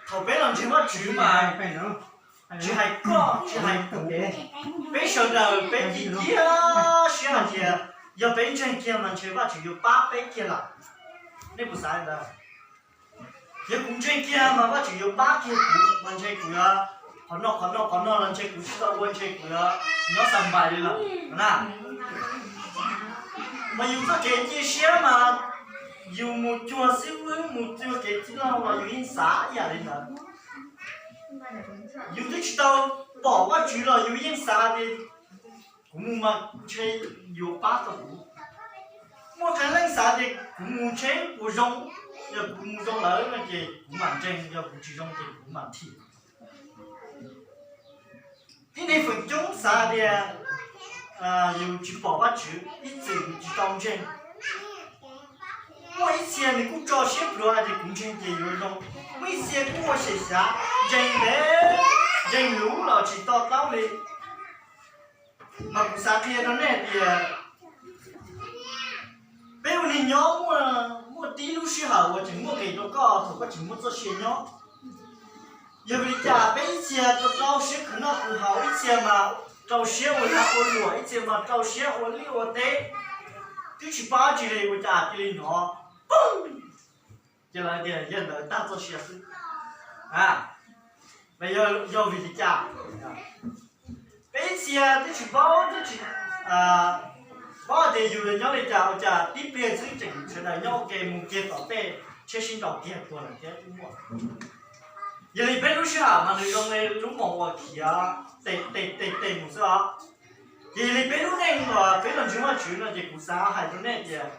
Thaum peb los ntseeg Vajtswv mas tsis hais koj tsis hais kuv, peb sawv daws peb cia siab hais tias yog peb ntseeg kiag mas ntshe Vajtswv yuav pab peb kiag lawm. Nej puas xav li ntawd? Yog kuv ntseeg kiag mas Vajtswv yuav pab kiag kuv mas ntshe kuv yuav qhov no qhov no qhov no los ntshe kuv tsis tau ua ntshe kuv yuav nyob xa npais li lawm na. Mas yus txoj kev cia siab mas yus mus cuag xib hwb mus cuag kev txwj laug los yus yeej xav ib yam li ntawd. Yus twb tsis tau pom Vajtswv los yus yeej xav tias kuv mus mas ntshe yuav pab tau kuv. Muaj qee leej xav tias kuv mus ntshe puas zoo, yog kuv mus zoo lawm no ces kuv mam ntseeg, yog kuv tsis zoo ces kuv mam thim. Tib neeg feem coob xav tias yus tsis pom Vajtswv ib txwm yus tsis tau ntseeg. Muaj ib txhia nws kuj tso siab pluav hais tias kuv ntseeg ces yuav zoo, muaj ib txhia kuj ua xyem xyav ntseeg ntev, ntseeg luv los tsis to taub li. Mas kuv xav qhia rau nej tias peb ua neeg nyob muaj tib lub sij hawm uas tseem muaj nqis rau koj thaum koj tseem muaj txoj sia nyob. Yog vim li cas peb ib txhia rau siab khwv noj khwv haus, ib txhia mas rau siab ua lag ua luam, ib txhia mas rau siab ua liaj ua teb, twb tsis paub dab tsi li ua cas cia li hnov poob, ces lawv tias yog ntawd tag txoj sia xwb. Mas yog vim li cas? Peb ib txhia twb tsis paub, twb tsis paub tias yus yuav nyob li cas ua cas tib pliag xwb tseem sawv daws nyob ua ke mus kiag tom tej tsheb sib nraus kiag tuag lawm thiab twb muaj. Yog li peb lub sij hawm mas nws zoo li lub moos uas khiav tes tes tes tes mus xwb os. Ces yog li peb lub neej uas peb los ntseeg Vajtswv no ces kuv xav hais rau nej tias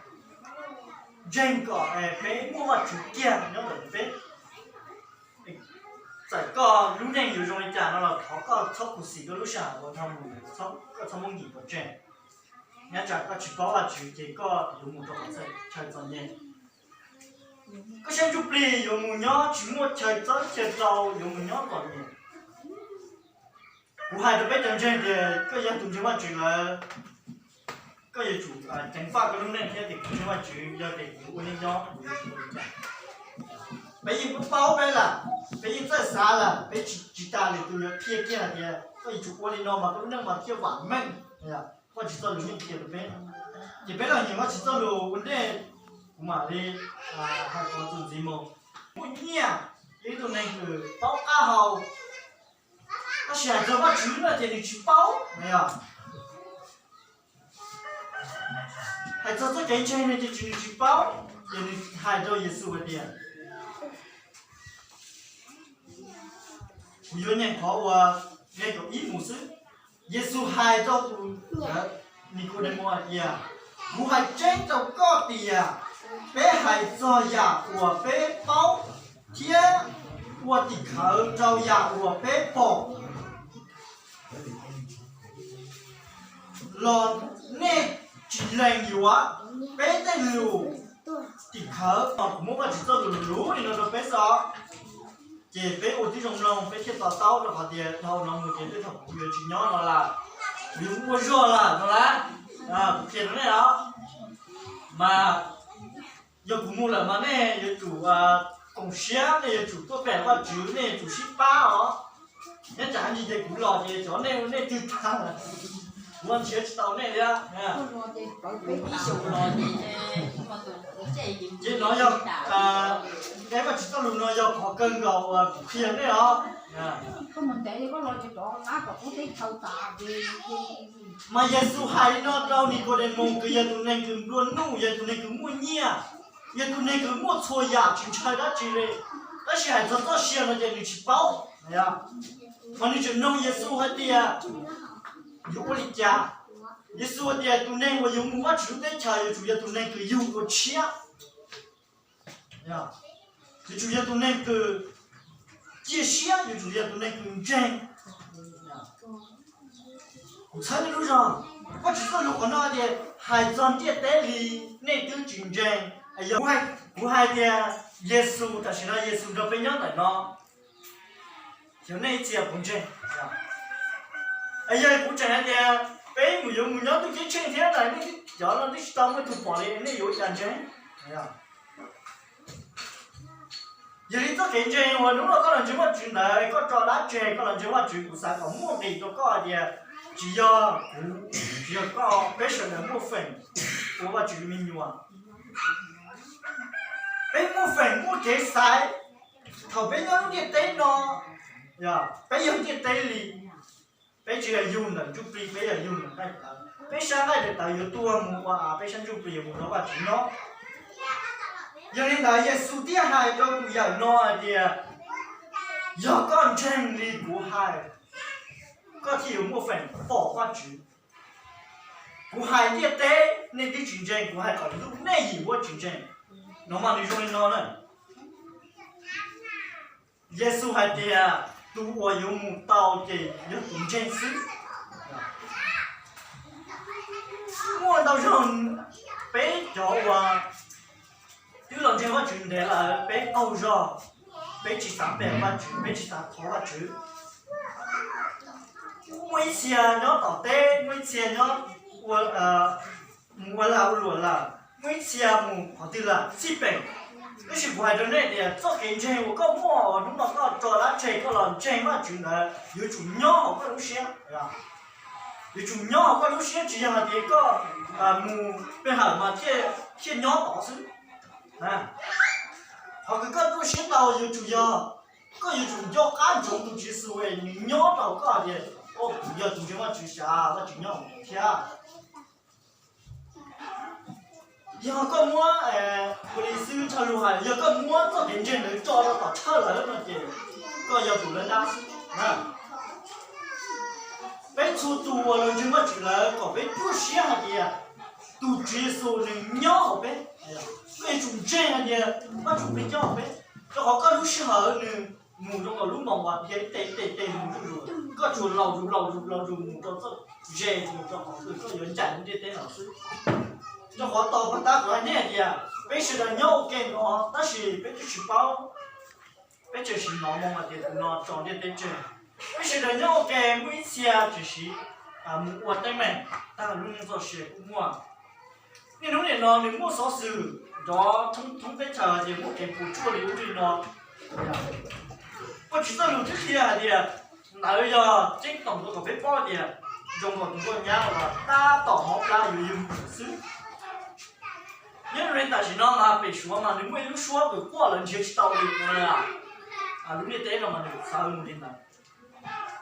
ntseeg kom peb muaj Vajtswv kiag nyob ntawm peb. Txawm koj lub neej yuav zoo li cas no los thov koj txhob khuv xim koj lub sij hawm uas dhau mus, koj txhob muab nkim pov tseg. Nyob tsam koj tsis paub Vajtswv ces koj yuav mus rau qhov chaw txom nyem. Koj sab ntsuj plig yuav mus nyob tsis muaj chaw txawb chaw rau, yuav mus nyob txom nyem. Kuv hais rau peb cov ntseeg tias koj yog tus ntseeg Vajtswv lawm, koj yuav tsum ceev faj koj lub neej thiab tias kuv ntseeg Vajtswv yog tias kuv ua neej nyob kuv yuav tsum ua li cas. Peb yeej paub peb lawm, peb yeej txawj xav lawm, peb tsis tas lwm tus yuav qhia kiag hais tias koj yuav tsum ua li no mas koj lub neej mas thiaj vam meej. Vajtswv txoj lus yeej qhia rau peb. Ces peb los nyeem Vajtswv txoj lus ua ntej, kuv mam li hais qhov txuas ntxiv mus. Muaj nyiaj, yog ib tug neeg kws paub qab hau, tab sis hais txog Vajtswv no ces nws tsis paub na yog. Hais txog txoj kev ntseeg no ces nws tsis paub, ces nws hais rau Yexus hais tias, kuv yuav nyeem qhov uas nqe kaum ib mus xwb. Yexus hais rau tus Nikaudemus hais tias, kuv hais tseeb rau koj tias, peb hais txog yam uas peb paub thiab ua tim khawv rau yam uas peb pom los nej tsis lees yuav peb tej lus tim khawv. Kuv muab Vajtswv txoj lus luv li no rau peb xwb. Ces peb ua tib zoo mloog peb thiaj to taub rau qhov tias dhau no mus ces tej thaum kuv yuav tsis nyob no lawm, kuv yuav ua zog lawm no lawm. Kuv qhia rau nej os, mas yog kuv mus lawm mas nej yuav tsum koom siab, nej yuav tsum tuaj pem Vajtswv, nej yuav tsum sib pab os. Nyob tsam ntsis ces kuv los ces cov nej ua nej twg tag lawm, kuv nrhiav tsis tau nej li. Ces no yog, nqe Vajtswv txoj lus no yog qhov kawg nkaus uas kuv qhia nej os. Mas Yexus hais li no rau Nikaudemus kws yog tus neeg kws nplua nuj, yog tus neeg kws muaj nyiaj, yog tus neeg kws muaj txhua yam tsis ntshaw dab tsi li, tab sis hais txog txoj sia no ces nws tsis paub. Mas nws tseem noog Yexus hais tias yuav ua li cas. Yexus hais tias tus neeg uas yuav mus Vajtswv lub teb chaws yuav tsum yog tus neeg kws yug dua tshiab, yuav tsum yog tus neeg kws cia siab, yuav tsum yog tus neeg kws ntseeg. Kuv txhawb nej lub zog, Vajtswv txoj lus qhov no tias hais txog ntiaj teb li nej twb tsis ntseeg. Kuv hais tias Yexus, tam sim no Yexus nrog peb nyob ntawm no, xyov nej ib txhia puas ntseeg. Es yog kuv tseem hais tias peb mus yuav mus nyob ntuj ceeb tsheej thiab na, nej cov no twb tsis tau muaj ib tug pom li, nej yuav ua cas ntseeg? Yog li txoj kev ntseeg uas hnub no koj los ntseeg Vajtswv ntawd, koj tso dab tseg koj los ntseeg Vajtswv, kuv xav kom muaj nqis rau koj tias tsis yog kuv, tsis yog koj, peb sawv daws muaj feem ua Vajtswv me nyuam. Peb muaj feem muaj kev xaiv, thaum peb nyob lub ntiaj teb no, peb yog ntiaj teb li, peb tsis yog yug ntawm ntsuj plig, peb yog yug ntawm nqaij tawv. Peb sab nqaij tawv yuav tuag mus ua av, peb sab ntsuj plig yuav mus nrog Vajtswv nyob. Yog li ntawd Yexus thiaj hais rau tus yawm no hais tias, yog koj ntseeg li kuv hais, koj thiaj yuav muaj feem pom Vajtswv. Kuv hais ntiaj teb nej twb tsis ntseeg, kuv hais kom ntuj nej yim ua tsis ntseeg. No mas nws zoo li no na. Yexus hais tias tus uas yuav mus tau ces yog tus ntseeg xwb. Muaj ntau zaug peb cov uas twb los ntseeg Vajtswv ntev lawm, peb qaug zog, peb tsis xav pe Vajtswv, peb tsis xav thov Vajtswv. Muaj ib txhia nyob tom teb, muaj ib txhia nyob ua, mus ua lag ua luam lawm, muaj ib txhia mus qhov twg lawm xij peem. Tab sis kuv hais rau nej tias txoj kev ntseeg uas koj muaj hnub no koj tso dab tseg koj los ntseeg Vajtswv ntawd yuav tsum nyob hauv koj lub siab. Yuav tsum nyob hauv koj lub siab, tsis yog hais tias koj mus pe hawm mas thiaj nyob tod xwb. Qhov kws koj ruaj siab tau yuav tsum yog koj yuav tsum nco qab ntsoov tus Tswv Yexus es nws nyob rau hauv koj hais tias, o, kuv yog tus ntseeg Vajtswv, xyov Vajtswv nyob hauv kuv thiab. Yog koj muab, ua li xib hwb Tshaj Lug hais, yog koj muab txoj kev ntseeg ntawd tso rau tom thawj lawm no ces koj yog tus lawb dab xwb. Peb txhua tus uas los ntseeg Vajtswv lawm kom peb ruaj siab hais tias tus Tswv Yexus nws nyob hauv peb. Peb yuav tsum ntseeg hais tias Vajtswv nyob hauv peb, rau qhov koj lub sij hawm nws mus rau kom lub moos uas dhia ib teg ib teg mus zuj zus, koj tsuas laus zus laus zus laus zus mus rau txoj ze mus rau qhov twg koj yuav ncaim lub ntiaj teb no xwb. Rau qhov tau pag tab kuv hais nej hais tias peb sawv daws nyob ua ke no tab sis peb twb tsis paub, peb tseem sim hnov moo hais tias tus no tso ntiaj teb tseg. Peb sawv daws nyob ua ke, muaj ib txhia tseem sim mus ua teeb meem tag lub neej txoj sia kuj muaj. Niaj hnub nim no nws muaj xov xwm nrov thoob thoob teb chaws hais tias muaj kev puas tsuaj li ub li no. Vajtswv txoj lus twb qhia hais tias ntawd yog ceeb toom rau kom peb paub tias zoo nkaus tus nkauj nyab uas tab tom hauv plab yuav yug xwb. Nyob li tam sim no mas pem Suav mas nws muaj ib lub suab kws quaj lawv nrhiav tsis tau li. Lub ntiaj teb no mas nws txawv mus li ntawd.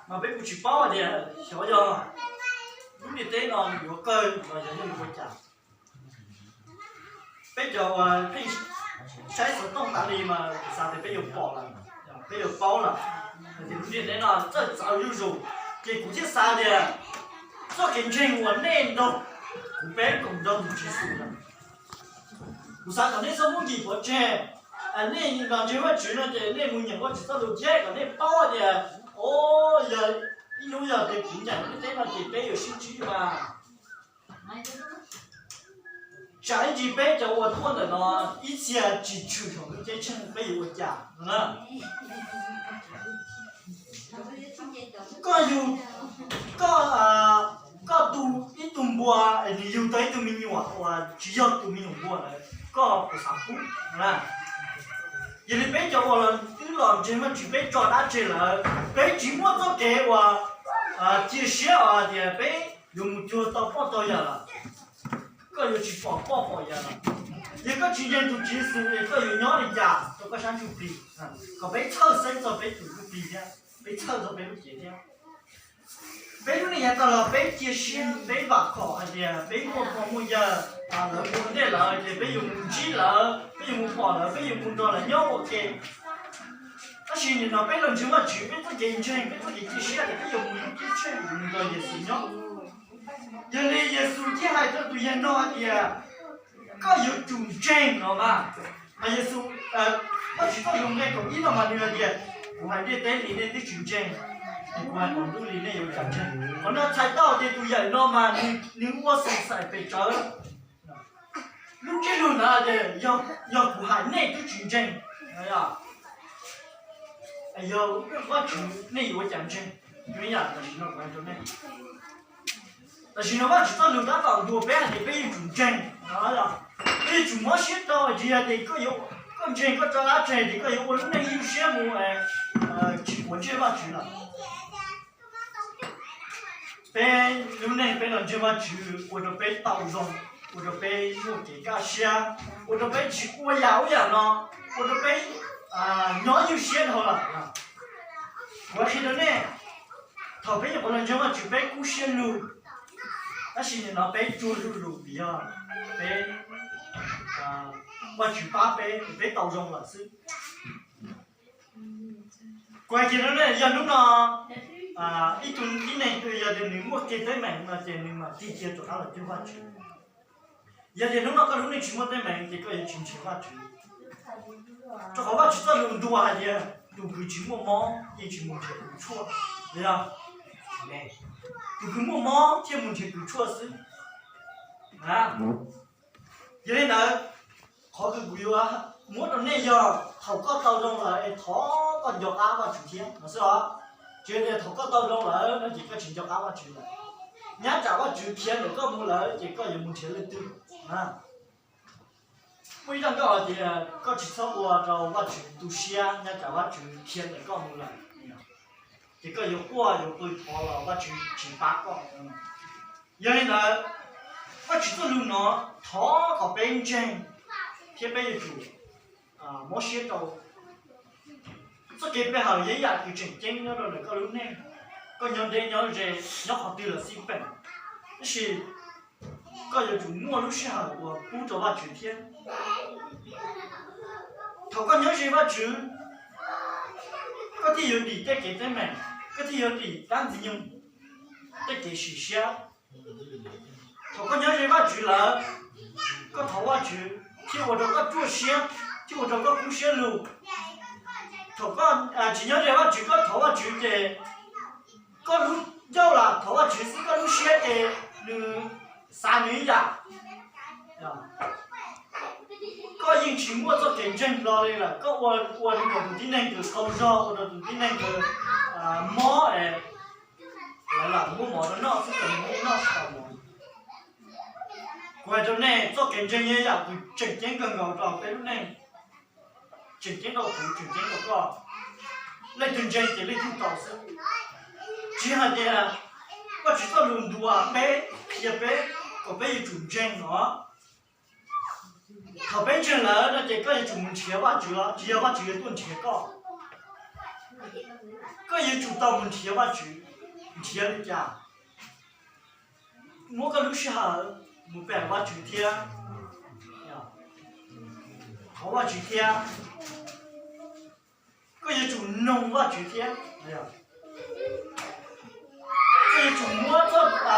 Mas peb kuj tsis paub hais tias xyov yog lub ntiaj teb no nws yuav qawg los yog nws ua cas. Peb cov uas pheej saib xov tooj tas li mas kuv xav tias peb yuav pom lawm, peb yuav paub lawm. Hais tias lub ntiaj teb no txawj txawv zuj zus, ces kuv thiaj xav tias txoj kev ntseeg uas nej nrog kuv peb koom nrog tus Tswv Yexus lawm. Kuv xav kom nej txhob muab nkim pov tseg. Nej los ntseeg Vajtswv no ces nej mus nyeem Vajtswv txoj lus thiab kom nej paub tias, o, yog ib hnub yog tias kuv nyeem lub teb no ces peb yuav sib ntsib mas. Tsam ib ntsis peb cov uas tuaj ntawm no ib txhia tsis tshwm saum lub ceeb tsheej peb yuav ua cas? Koj yug, koj, koj tu ib tug npua es nws yug tau ib tug me nyuam uas tsis yog tus me nyuam npua ntawd, koj puas xav pub? Yog li peb cov uas twb los ntseeg Vajtswv peb tso dab tseg lawm, peb tsis muaj txoj kev uas cia siab hais tias peb yuav mus cuag tau poj tau yawm lawm. Koj yuav tsis pom poj pom yawm lawm. Yog koj tsis ntseeg tus Tswv Yexus es koj yuav nyob li cas rau koj sab ntsuj plig? Kom peb txhawj xeeb txog peb tus ntsuj plig thiab, peb txhawj txog peb lub cev thiab. Peb lub neej yav tag los peb cia siab, peb vam khom hais tias peb muaj pog muaj yawg, lawv mus ua ntej lawm ces peb yuav mus ntsib lawv, peb yuav mus pom lawv, peb yuav mus nrog lawv nyob ua ke. Tab sis nim no peb los ntseeg Vajtswv, peb txoj kev ntseeg, peb txoj kev cia siab tias peb yuav mus lub ceeb tsheej mus nrog Yexus nyob. Yog li Yexus thiaj hais rau tus yawg no hais tias, koj yuav tsum ntseeg no mas. Mas Yexus, Vajtswv txoj lus nqe kaum ib no mas nws hais tias, kuv hais ntiaj teb li nej twb tsis ntseeg, es kuv hais qhov ntuj li nej yuav tsum ntseeg. Qhov no txhais tau tias tus yawm no mas nws ua xaim xaim pes tsawv. Lub ntsiab lus ntawd tias, yog kuv hais nej twb tsis ntseeg, yog Vajtswv nej yuav ua cas ntseeg? Yam tam sim no kuv hais rau nej, tam sim no Vajtswv txoj lus tab tom ntuas peb hais tias peb yuav tsum ntseeg, peb yuav tsum mob siab rau, tsis yog tias koj yuav, Koj ntseeg koj rov qab tseg ces koj yuav ua lub neej ywj siab mus, tsis quav ntsej Vajtswv lawm. Peb lub neej peb los ntseeg Vajtswv ua rau peb tau zoo, ua rau peb muaj kev kaj siab, ua rau peb tsis ua yam ub yam no, ua rau peb nyob ywj siab dhau lawm. Kuv qhia rau nej, thaum peb nyuam qhuav los ntseeg Vajtswv peb kub siab lug, tab sis nim no peb tsuag lug lug vim yog peb, Vajtswv pab peb, peb tau zoo lawm xwb. Kuv hais kiag rau nej, yog hnub no ib tug tib neeg twg yog tias nws muaj kev teeb meem no ces nws mam tig cia rov qab los cuag Vajtswv. Yog tias hnub no koj lub neej tsis muaj teeb meem ces koj yuav tsis nrhiav Vajtswv, rau qhov Vajtswv txoj lus ntuas hais tias tus kws tsis muaj mob yeej tsis mus nrhiav kws tshuaj, yog? Tus kws muaj mob thiaj mus nrhiav kws tshuaj xwb. Yog li ntawd, qhov kws kuv yuav muab rau nej yog thaum koj tau zoo lawm es thov koj nco qab Vajtswv thiab no xwb os. Tsis tias thaum koj tau zoo lawm no ces koj tsis nco qab Vajtswv lawm. Nyab tsam Vajtswv khiav ntawm koj mus lawm ces koj yuav mus nrhiav leej twg? Muaj ib zaj nkauj hais tias koj tsis txhob ua rau Vajtswv tu siab, nyab tsam Vajtswv khiav ntawm koj mus lawm ces koj yuav quaj yuav pw thov los Vajtswv tsis pab koj. Yog li ntawd, Vajtswv txoj lus no thov kom peb ntseeg thiab peb yuav tsum mob siab rau txoj kev pe hawm yog ib yam kws tseem ceeb nyob rau ntawm koj lub neej. Koj nyob deb nyob ze, nyob qhov twg los xij peem, tab sis koj yuav tsum muaj lub sij hawm uas pub rau Vajtswv thiab. Thaum koj nyob ze Vajtswv, koj thiaj yuav dim tej kev teeb meem, koj thiaj yuav dim dab ntxwg nyoog tej kev sim siab. Thaum koj nyob ze Vajtswv lawm, koj thov Vajtswv thiaj ua rau koj ruaj siab, thiaj ua rau koj kub siab lug. Thaum koj tsis nyob ze Vajtswv, koj thov Vajtswv ces koj lub ncauj lam thov Vajtswv xwb, koj lub siab ces nws xav nws ib yam. Koj yeej tsis muaj txoj kev ntseeg hlo li lawm, koj ua ua li tus tib neeg kws qaug zog, ua rau tus tib neeg kws mob es lawv lam muab mov rau noj xwb ces nws yeej noj tsis tau mov. Kuv hais rau nej, txoj kev ntseeg yog yam kws tseem ceeb kawg nkaus rau peb lub neej, tseem ceeb rau kuv, tseem ceeb rau koj. Leej twg ntseeg ces leej twg tau xwb. Tsis hais tias Vajtswv txoj lus ntuas peb, qhia peb kom peb yuav tsum ntseeg no. Thaum peb ntseeg lawm no ces koj yuav tsum mus nrhiav Vajtswv los tsis yog Vajtswv yuav tuaj nrhiav koj. Koj yuav tsum tau mus nrhiav Vajtswv. Nrhiav li cas? Muab koj lub sij hawm mus pe hawm Vajtswv thiab, thov Vajtswv thiab. Koj yuav tsum noog Vajtswv thiab. Koj yuav tsum muab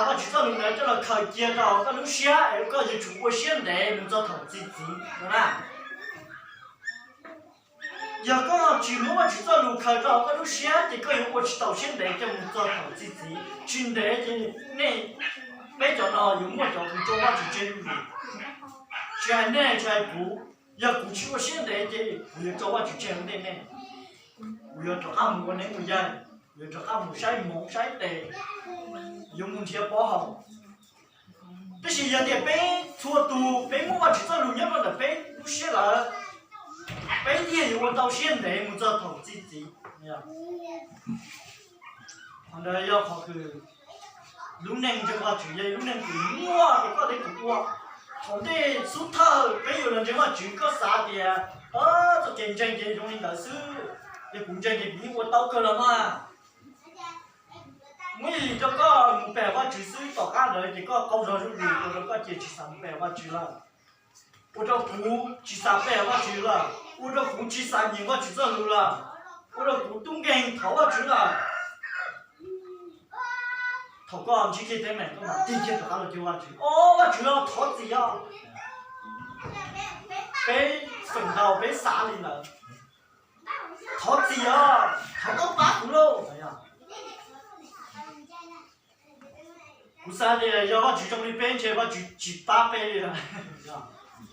Vajtswv txoj lus ntawd coj los khaws cia rau koj lub siab es koj yuav tsum ua siab ntev mus txog thaum txi txiv no na. Yog koj tsis muab Vajtswv txoj lus khaws rau koj lub siab ces koj yuav ua tsis tau siab ntev coj mus txog thaum txi txiv. Tsis ntev ces nej, peb cov no yuav muaj cov kws tso Vajtswv tseg zuj zus. Tsis hais nej tsis hais kuv, yog kuv tsis ua siab ntev ces kuv yuav tso Vajtswv tseg ua ntej nej. Kuv yuav rov qab mus ua neeb ua yaig, kuv yuav rov qab mus saib hmoov saib tes, yuav mus nrhiav pov haum. Tab sis yog tias peb txhua tus peb muaj Vajtswv txoj lus nyob rau ntawm peb lub siab lawm, peb thiaj yuav ua tau siab ntev mus txog thaum txi txiv. Qhov ntawd yog qhov kws lub neej ntseeg Vajtswv yog lub neej kws muaj rau koj thiab kuv ua. Thaum ntej xub thawj peb yuav los ntseeg Vajtswv, koj xav tias txoj kev ntseeg ces zoo li ntawd xwb, yog kuv ntseeg ces kuv yeej ua tau kawg los mas. Muab yog lim rau koj mus pe hawm Vajtswv xwb, tom qab ntawd ces koj qaug zog zuj zus ua rau koj cia tsis xav mus pe hawm Vajtswv lawm. Ua rau kuv tsis xav pe hawm Vajtswv lawm, ua rau kuv tsis xav nyeem Vajtswv txoj lus lawm, ua rau kuv tub nkeeg thov Vajtswv lawm. Thaum koj ntsib kev teeb meem koj mam tig kiag rov qab los cuag Vajtswv, o Vajtswv los thov txim os. Peb feem ntau peb xav li ntawd, thov txim os, thov koj pab kuv lauj. Kuv xav tias yog Vajtswv zoo li peb ntshe Vajtswv tsis pab peb li,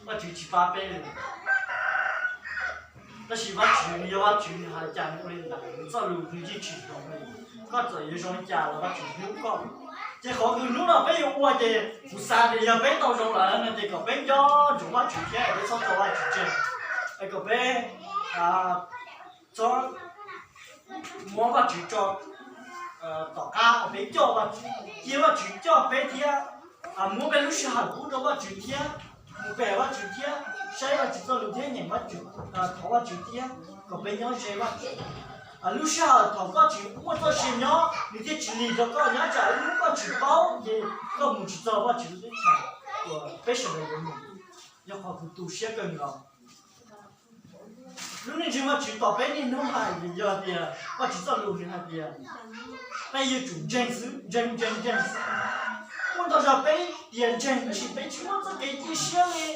Vajtswv tsis pab peb li. Tab sis Vajtswv nws yog Vajtswv, nws hais li cas nws ua li ntawd, nws txoj lus nws yeej tsis hloov li. Koj txawm yuav zoo li cas los Vajtswv hlub koj. Ces qhov kws hnub no peb yuav ua ces kuv xav tias yog peb tau zoo lawm no ces kom peb nco ntsoov Vajtswv thiab peb txhob tso Vajtswv tseg. kom peb txhob muab Vajtswv tso tom qab, peb coj, cia Vajtswv coj peb thiab, muab peb lub sij hawm pub rau Vajtswv thiab, mus pe Vajtswv thiab, saib Vajtswv txoj lus thiab nyeem Vajtswv, thov Vajtswv thiab, kom peb nyob ze Vajtswv. Lub sij hawm thaum koj tsis muaj txoj sia nyob, nws thiaj tsis lig rau koj, nyob tsam ib hnub koj tsis paub ces koj mus tsis txog Vajtswv lub teb chaws uas peb sawv daws yuav mus, yog qhov kuv tu siab kawg nkaus. Lub neej ntseeg Vajtswv tom peb niaj hnub hais yog tias Vajtswv txoj lus nws hais tias peb yuav tsum ntseeg xwb, ntseeg ntseeg ntseeg xwb. Muaj ntau zaus peb tias ntseeg tab sis peb tsis muaj txoj kev cia siab li.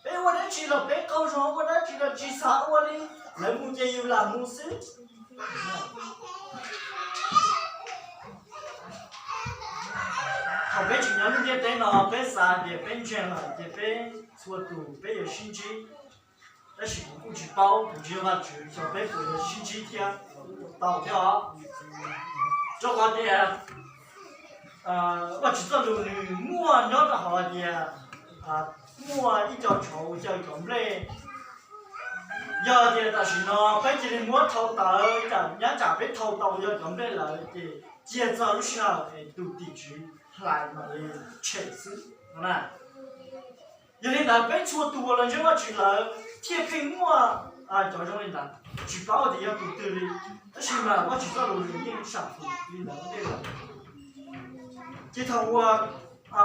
Peb ua dab tsi los peb qaug zog, ua dab tsi los tsis xav ua li, lawv mus ces yus lam mus xwb. Thaum peb tseem nyob lub ntiaj teb no peb xav tias peb ntseeg lawm ces peb txhua tus peb yuav sib ntsib. Tab sis kuv kuj tsis paub, kuv tsis yog Vajtswv, xyov peb puas yuav sib ntsib thiab tau thiab os. Rau qhov tias Vajtswv txoj lus nws muaj nyob rau hauv hais tias muaj ib co tshauv xyaw cov nplej. Yog tias tam sim no peb cia li muab thau tawv, nyob tsam peb thau tau yog cov nplej lawm ces cia txog lub sij hawm es tus tim tswv hlais mam li tshem xwb no na. Yog li ntawd peb txhua tus uas los ntseeg Vajtswv lawm thiaj pheej muaj cov zoo li ntawd, tsis paub tias yog tus twg li, tab sis mas Vajtswv txoj lus nws yeej sam hwm li ntawd ua ntej lawm. Ces thaum uas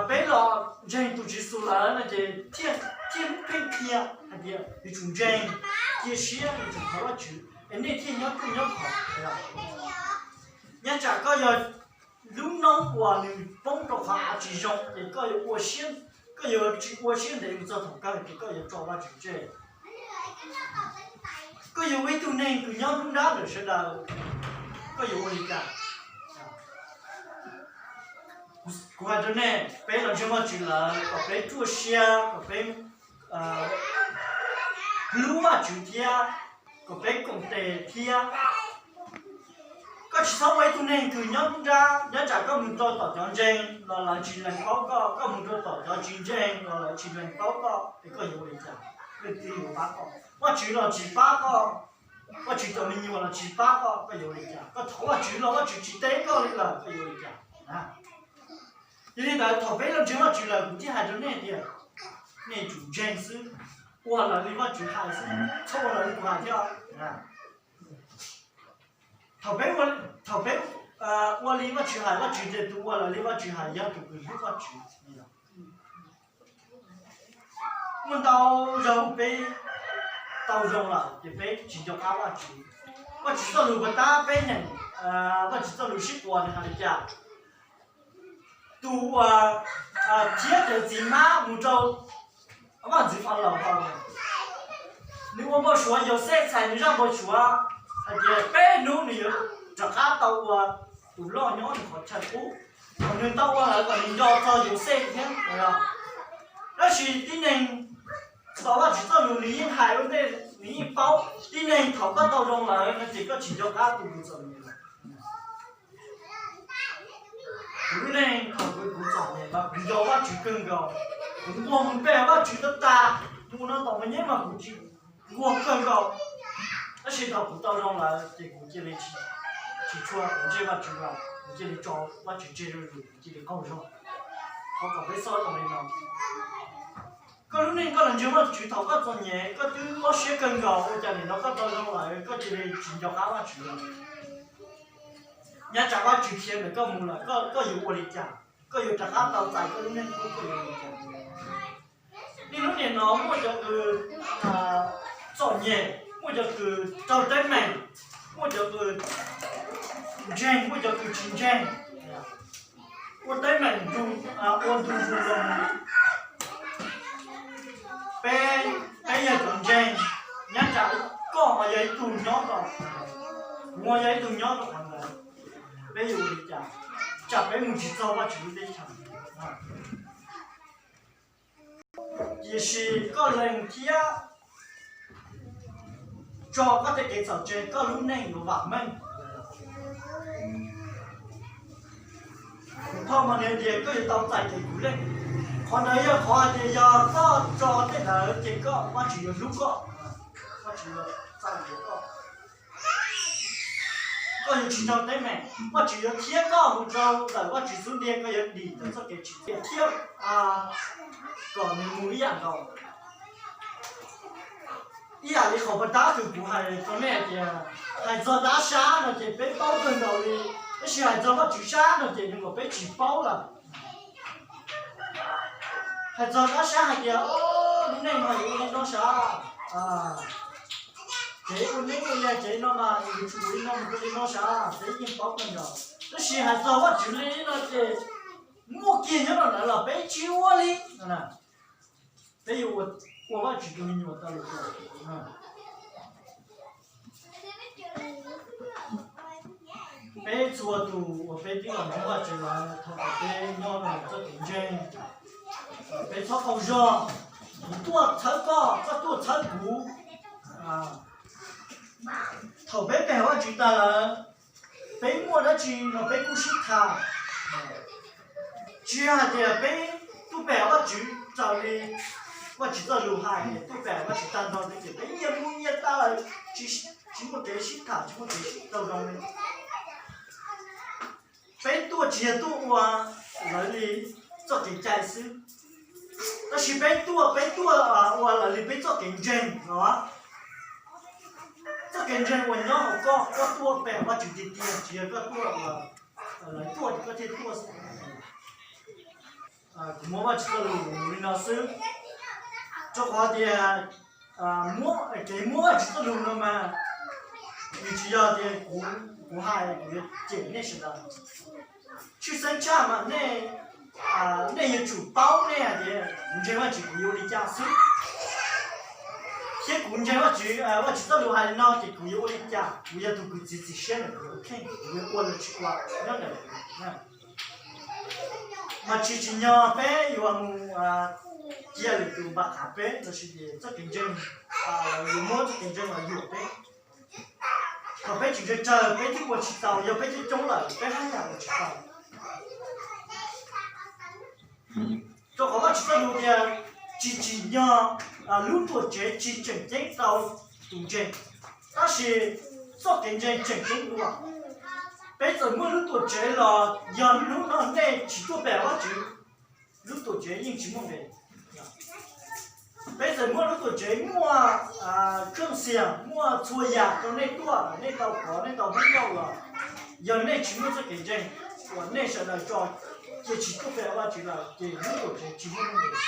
peb los ntseeg tus Tswv Yexus lawm no ces thiaj, thiaj pheej qhia hais tias yuav tsum ntseeg, cia siab, yuav tsum thov Vajtswv es nej thiaj nyob ruaj nyob khov. Nyob tsam koj yog lub noob uas nws poob rau qhov av tsis zoo ces koj yuav ua siab, koj yuav tsis ua siab ntev mus txog thaum kawg ces koj yuav tso Vajtswv tseg. Koj yuav ua ib tug neeg kws nyob nruab nrab ntawm sawv daws, koj yuav ua li cas? Kuv hais rau nej, peb los ntseeg Vajtswv lawm kom peb ruaj siab, kom peb hlub Vajtswv thiab, kom peb koom tes thiab. Koj tsis txhob ua ib tug neeg kws nyob nruab nrab, nyob tsam koj mus rau tom cov ntseeg los lawv tsis lees paub koj, koj mus rau tom cov tsis ntseeg los lawv tsis lees paub koj, es koj yuav ua li cas? Leej twg yuav pab koj? Vajtswv los tsis pab koj, Vajtswv cov me nyuam los tsis pab koj, koj yuav ua li cas? Koj thov Vajtswv los Vajtswv tsis teb koj li lawm, koj yuav ua li cas? Yog li ntawd thaum peb los ntseeg Vajtswv lawm kuv thiaj hais rau nej tias nej tsum ntseeg xwb, ua raws li Vajtswv hais xwb, txhob ua raws li kuv hais thiab. Thaum peb, thaum peb ua li Vajtswv hais, Vajtswv tias tus ua raws li Vajtswv hais yog tus kws hlub Vajtswv. Muaj ntau zaug peb tau zoo lawm ces peb tsis nco qab Vajtswv. Vajtswv txoj lus puas tab peb nyeem, Vajtswv txoj lus sib puas nws hais li cas? Tus uas thiab cov txiv hmab mus rau vaj ntxwv Falaus tau, nws ua npau suav, Yauxej txhais nws zaj npau suav hais tias peb hnub nws yuav rov qab tau ua tus loj nyob nws qhov chaw qub. Thaum nws tau ua lawm kom nws nco txog Yauxej thiab. Tab sis tib neeg tos Vajtswv txoj lus nws yeej hais ua ntej, nws yeej paub. Tib neeg thaum koj tau zoo lawm no ces koj tsis nco qab tus kuv txom nyem lawm. Kuv lub neej thaum kuv txom nyem mas kuv nco Vajtswv kawg nkaus, kuv nquag mus pe Vajtswv tag tag, mus no tom me nyuam mas kuv tsis nquag kawg nkaus. Tab sis thaum kuv tau zoo lawm ces kuv cia li tsis tshua ntsej Vajtswv lawm, kuv cia li tso Vajtswv tseg zuj zus, kuv cia li qaug zog. Thov kom peb txhob ua li no. Koj lub neej koj los ntseeg Vajtswv, thaum koj txom nyem koj twb mob siab kawg nkaus, ua cas nim no koj tau zoo lawm koj cia li tsis nco qab Vajtswv lawm? Nyob tsam Vajtswv khiav ntawm koj mus lawm, koj yuav ua li cas? Koj yuav rov qab tau txais koj lub neej qub koj yuav ua li cas? Niaj hnub nim no muaj cov kws txom nyem, muaj cov kws raug teeb meem, muaj cov kws ntseeg, muaj cov kws tsis ntseeg, ua teeb meem ua ntu zus los mus. Peb, peb yog cov ntseeg, nyob tsam koj mas yog ib tug nyob rau, kuv mas yog ib tug nyob rau qhov ntawd, peb yuav ua li cas? Tsam peb mus tsis txog Vajtswv lub teb chaws. Tiam sis koj lees thiab tso koj tej kev txhaum tseg, koj lub neej yuav vam meej. Kuv phauj mas nws tias koj yuav tau txais kev puv leej. Qhov ntawd yog qhov hais tias yog koj tso tej ntawd ces koj, Vajtswv yuav hlub koj, Vajtswv yuav txais yuav koj. Koj yuav tsis nrog teeb meem, Vajtswv yuav thiab koj mus rau ntawm Vajtswv xub ntiag, koj yuav dim ntawm txoj kev tsim txiaj thiab kom nws mus ib yam nkaus. Ib yam li qhov pab tab twg kuv hais rau nej hais tias, hais txog dab sab no ces peb paub kawg nkaus li, tab sis hais txog Vajtswv sab no ces nws kom peb tsis paub lawm. Hais txog dab sab hais tias, o, lub neej no yog ua li no sav, ces ua neej ua yaig ces no mas yus tsis ua li no mus ua li no sav, peb yeej paub kawg nkaus. Tab sis hais txog Vajtswv li no ces muaj kiag nyob rau ntawd los peb tsis ua li. Peb yuav ua Vajtswv tus me nyuam tas lus. Peb txhua tus uas peb twb los ntseeg Vajtswv lawm, thaum uas peb nyob rau txoj kev ntseeg, peb txhob qaug zog, kuv tuaj txhawb koj, koj tuaj txhawb kuv. Thaum peb pe hawm Vajtswv tas lawm, peb muaj dab tsi no peb kuj sib tham. Tsis yog hais tias peb tuaj pe hawm Vajtswv raws li Vajtswv txoj lus hais, tuaj pe hawm Vajtswv tag nrho xwb ces peb nyias mus nyias tas lawm, tsis muaj kev sib tham, tsis muaj kev sib raug zoo li. Peb tuaj tsis yog tuaj ua lawv li txoj kev cai xwb, tab sis peb tuaj, peb tuaj ua lawv li peb txoj kev ntseeg no. Txoj kev ntseeg uas nyob hauv koj, koj tuaj pe hawm Vajtswv tiag tiag, tsis yog koj tuaj ua lawv tuaj ces koj thiaj tuaj xwb. Kuv muab Vajtswv txoj lus li no xwb, rau qhov tias kev muab Vajtswv txoj lus no mas nws tsis yog tias kuv hais kuv yuav cem nej sawv daws. Tshwj xeeb tshaj mas nej, nej yuav tsum paub nej hais tias kuv ntseeg Vajtswv kuv yuav ua li cas xwb, thiab kuv ntseeg Vajtswv, Vajtswv txoj lus hais li no ces kuv yuav ua li cas, kuv yog tus kws txiav txim siab ntawm kuv tus kheej, kuv yuav ua los tsis ua nyob ntawm kuv. Mas tsis tsim nyog peb yuav mus cia lwm tus npam qhav peb, tab sis ces txoj kev ntseeg, yuav muab txoj kev ntseeg los yuam peb. Thaum peb tsis ntse tsawg peb twb ua tsis tau, yog peb coob coob lawm peb haj yam ua tsis tau. Rau qhov Vajtswv txoj lus tias, tsis tsim nyog, lub tuam tsev tsis tseem ceeb rau tus ntseeg, tab sis txoj kev ntseeg tseem ceeb dua. Peb txawm muaj lub tuam tsev los yog hnub no nej tsis tuaj pe Vajtswv, lub tuam tsev yeej tsis muaj nqis. Peb txawm muaj lub tuam tsev muaj keej xias, muaj txhua yam rau nej tuaj, nej tau kov, nej tau hlub tau los, yog nej tsis muaj txoj kev ntseeg uas nej sawv daws tso cia tsis tuaj pe Vajtswv lawm ces lub tuam tsev tsis muaj nqis.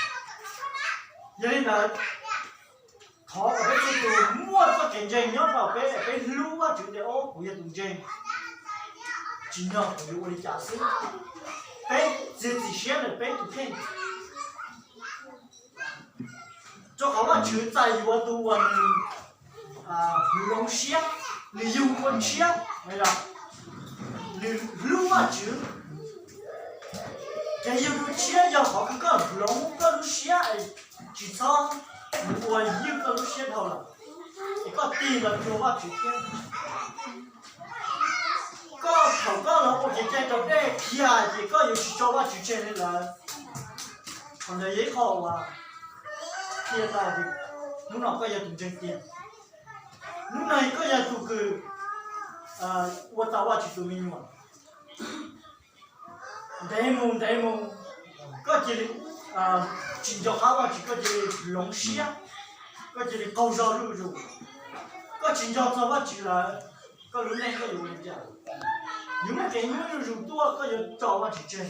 Yog li ntawd, thov kom peb txhua tus muaj txoj kev ntseeg nyob rau peb, peb hlub Vajtswv tias, o, kuv yog tus ntseeg, tsim nyog kuv yuav ua li cas xwb. Peb txiav txim siab ntawm peb tus kheej, rau qhov Vajtswv txais yuav tus uas nws hloov siab, nws yug dua tshiab, nws hlub Vajtswv. Kev yug dua tshiab yog qhov kws koj hloov koj lub siab es tsis txhob ua ywj koj lub siab dhau lawm, es koj tig los cuag Vajtswv thiab. Koj thaum koj los ua kev cai raus dej qhia ces koj yuav tsis tso Vajtswv tseg li lawm. Qhov ntawd yog ib qho uas qhia tau tias hnub no koj yog tus ntseeg tiag. Hnub no koj yog tus kws ua tau Vajtswv tus me nyuam. Ntev mus ntev mus, koj cia li tsis nco qab Vajtswv, koj cia li hloov siab, koj cia li qaug zog zuj zus. Koj tsis nco txog Vajtswv lawm, koj lub neej koj yuav ua li cas? Yuav muaj kev nyuaj zuj zus tuaj, koj yuav tso Vajtswv tseg.